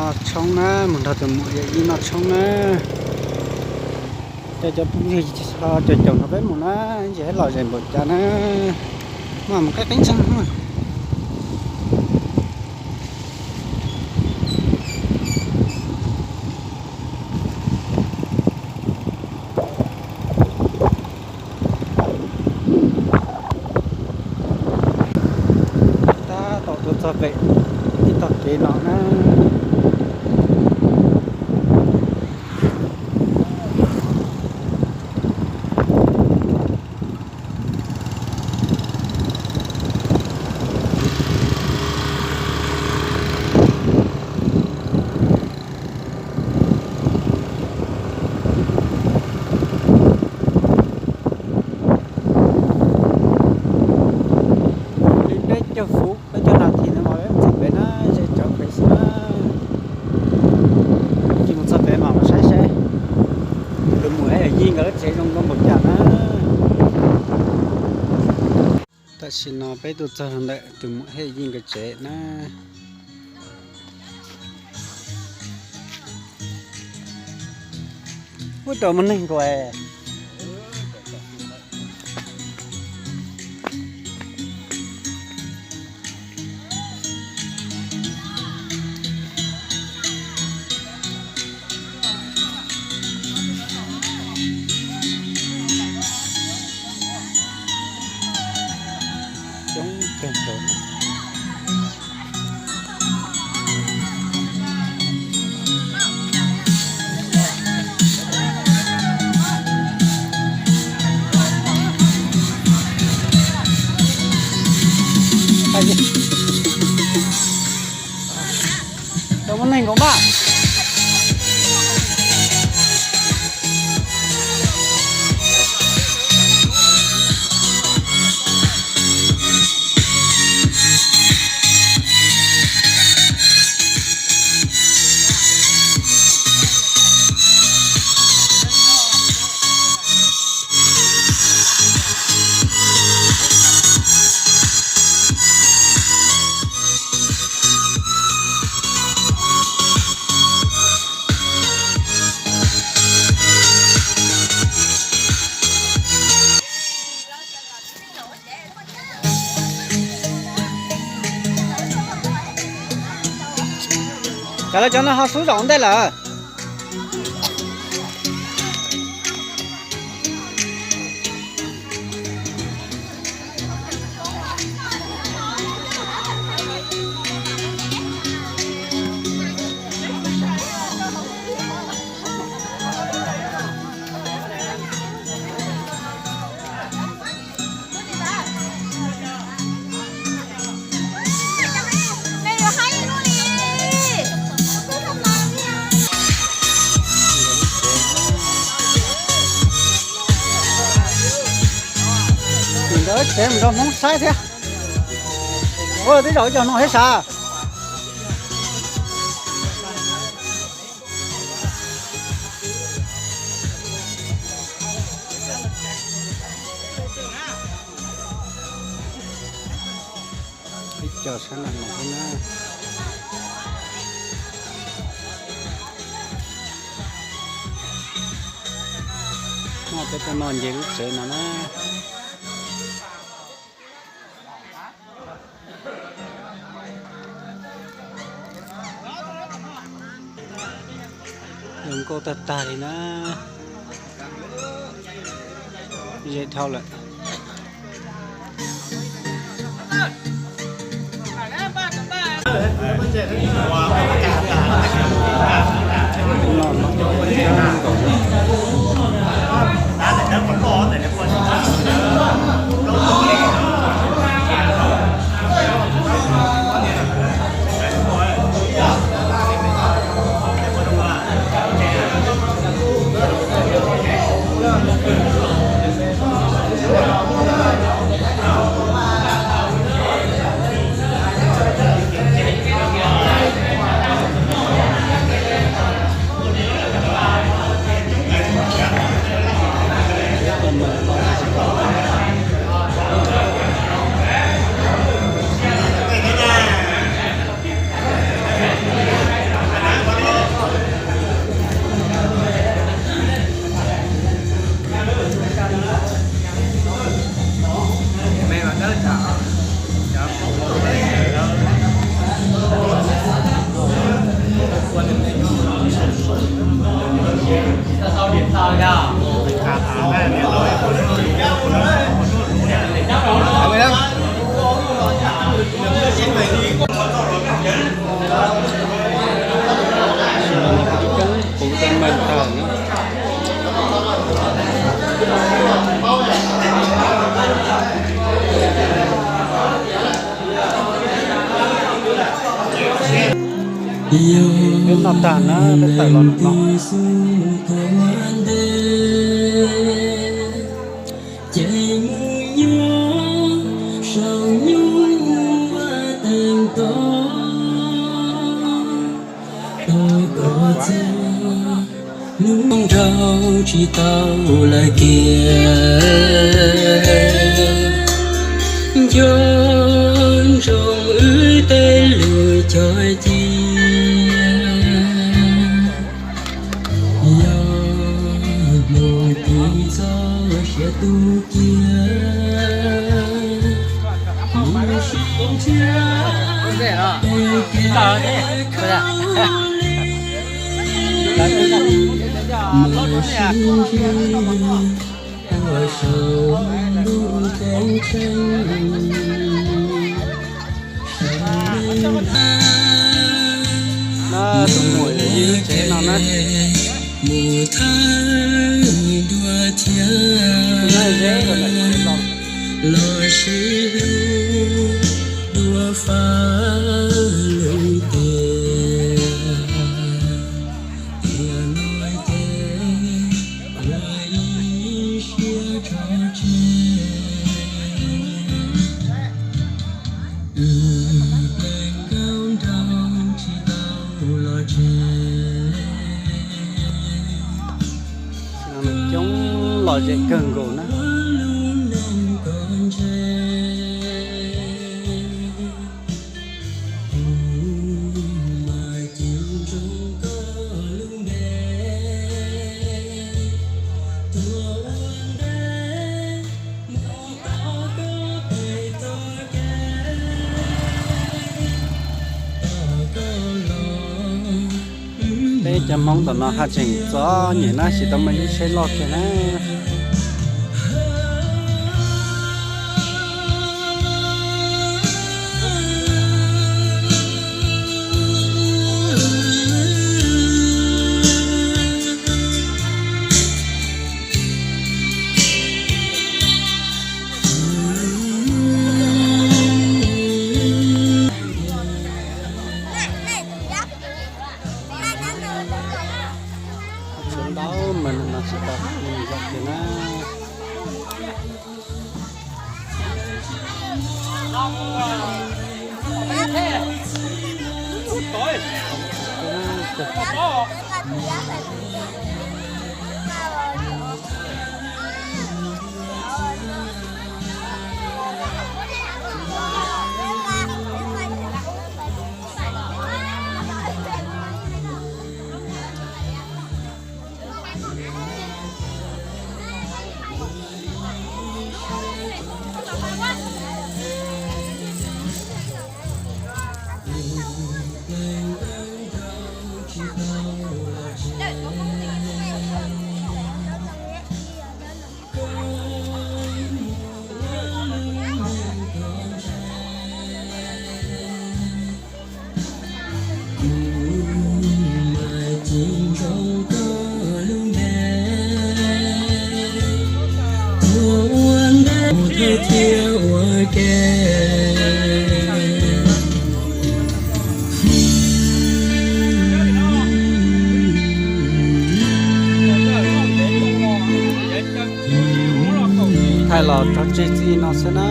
Noj tshoob na, mus nrog tus muam yawm yij noj tshoob na. Coj cov phooj ywg ho caum caum nrog peb mus na, ntsis hais lom zem npaum cas na. Mas mus qeeb qeeb ntseeg. Tab tom tuaj txog pem ib tog kev no na. Li peb caug fuv, peb caug nas this no mas peb mus txog pem na, ze cov pem xwb na. Cia mus txog pem mam los saib saib tus muam thiab yawm yij nkawd lub tsev zoo nkauj npaum cas na. Tam sim no peb tuaj txog ntawm tus muam thiab yawm yij nkawd tsev na. Ub, rau muaj neeg nkaus. Coob kawg nkaus. Tau muaj neeg nkaus mas. Cas lawv cov no ho xub zaum ntej lawm. Ntawd tsev mus rau Hmoob saib thiab. Ua twb zaum ib co no thiab sav. Ib co sab nram no thiab na. Muaj peb tuaj noj nce lub tsev no na. Zoo nkauj tag tag li na. Ze dhau lawm. Peb noj tag na, peb tawm los no. Ces mus nyob saum nyuj ua teev to, tos kom txog hnub nrau tsis tau lawm tiag. Nco ntsoov wb tej lus cog cia, yog hnub twg txoj sia tu cia, mus sib ntsib pem kev khaub lig, mus sib ntsib tuaj saum ntuj ceeb tsheej. Na, tus muam yog yus lub tsev no na. Mus thawj dua thiab los sib hlub dua fab lub tiam. Tiam no ces ua ib siab tso tseg, wb ple nkauj nraug tsis tau los tsev. Coob lom zem kawg nkaus na. Peb cov Hmoob tom no haj tseem txom nyem na, tsis tau muaj ib lub tsheb loj kiag na. Tsuav ntau mas no tsis tau zoo kiag na. Kuv mas cim ntsoov koj lub npe, ua ua ntej mus thawj thiab ua ke. Thaij los rau tseg txij no xwb na.